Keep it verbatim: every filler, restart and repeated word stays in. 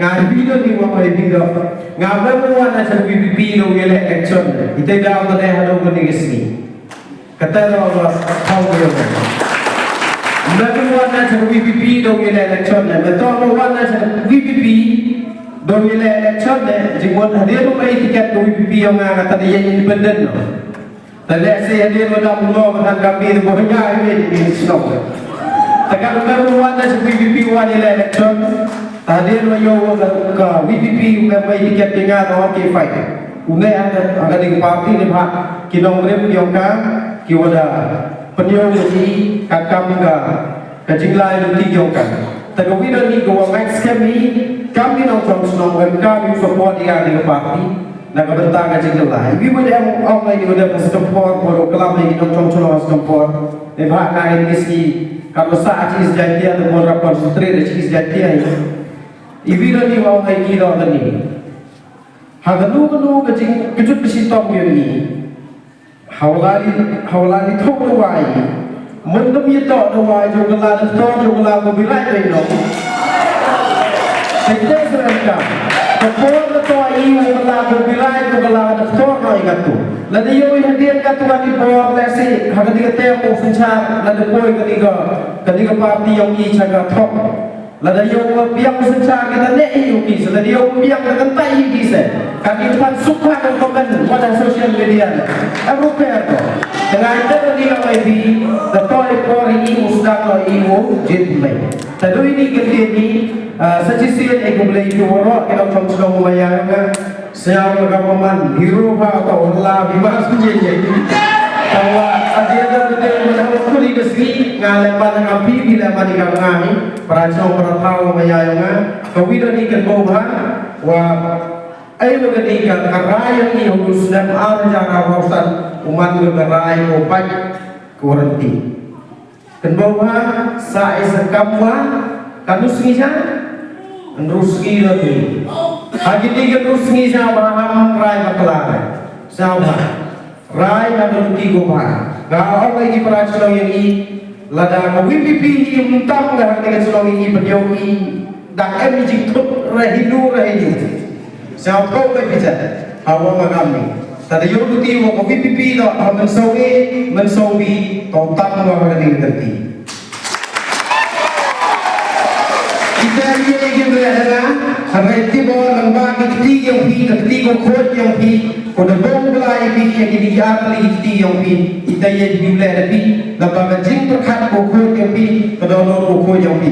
Nga video ni wa mai video. Nga ba mu wan na sa VPP do yele election. Ite da ko ne hado ko ni sngi. Kata do ba thau ko. Ba mu wan na sa VPP do yele election. Ba to mu wan na sa VPP do yele election. Jingwan hadir mai tiket ko VPP yong nga kata dia independent no. Te lehse hadien wa da buno ba than kamni te ba hynñiaw hi mih shnong. Te katba ruh wan da sha VPP wan ïa la election. Te hadien wa ïoh ka VPP u mem wei tiket ïa nga, te okay, fine. Une ha ka, ha kane ka party ne bha ki nongrim yong ka ki wa da pynïoh ïa ki ka kam ka Ka jinglai lynti jong ka. Te ka wi da ni ka wa ngait skhem hi, kam ki nongchong chnong em kam ïa u support ïa ka party na ka bynta ka jingkylla. Wi wi em ong ïa wi da ka sdang por por u klam ïa ki nongchong chnong sdang por. Em ha ka N B C ka wa sa chi is jai tia te mon ra concentrate chi is jai tia. Wi da ni ong ïa ki da ni. Ha ka nu ka nu ka jing ka jut ka shitom ïa ni. Hawlali, hawlali thok dawai. Mun dum ïa thok dawai, jong ka la doktor, jong ka la ko birai dai no. Sekte serangka. Doktor doktor i, jong ka la ko birai, jong ka la doktor no i katu. Lada ïoh i hadien katu kani por, lehse, ha kani ka tem u synshar, lada poi kani ka, kani ka party yong i cha ka thok. Lada ïoh wa biang synshar kita ne i u ki se, lada ïoh wa biang da kynta i ki se. Kan i pan suk pan ko kan wa da social media ne. Abu per ko. Tengah ita ni la mai bi, da toi por i u sdang lo i u jit mai. Ta dui ni kynti ni, ah, sa chi sien e ku blei ki waro, ki nongchong chnong ma ya nga. Sñiaw ka ka paman, hero ha ka wala, bi ma su je je. Ka wa, a dia da da da da da kuli ka sngi, nga le pa na ka pi, pi le pa ni ka nga ni. Para chnong para thaw ma ya ya nga. Ka wi da ni kan bau ha, wa, ai wa ka ni ka, ka rai ya ni, hu snem ar ja ka wa san, u man ka ka rai, u pai, ka warranty. Kan bau ha, sa i sa kam wa, kan rus ngi ja, kan rus ngi la tu. Ha kiti kan rus ngi ja, ba ham rai bakla. Sa ba, rai na kan ti ko ba. Ga ong ai ki para chnong yang i, lada ka VPP i um tam ga ha ka chnong i, pynjong i, dak em i jing thut, ra Hindu, ra Hindu. Sñiaw ko ka pisa, hawa ma kam ni. Tada yoh duti wa ko VPP do, ha Mynsong A, Mynsong B, to tam wa ka ding dati. Ita ye ye ge bre hana, ha rai ti bo nang ba ki kti yong phi, ka kti ko khot yong phi, ko da bong bla i phi, ya ki di ya pli ki kti yong phi, ita ye ju le da phi, nang ba ka jing perkhat ko khot yong phi, ka do no ko khot yong phi.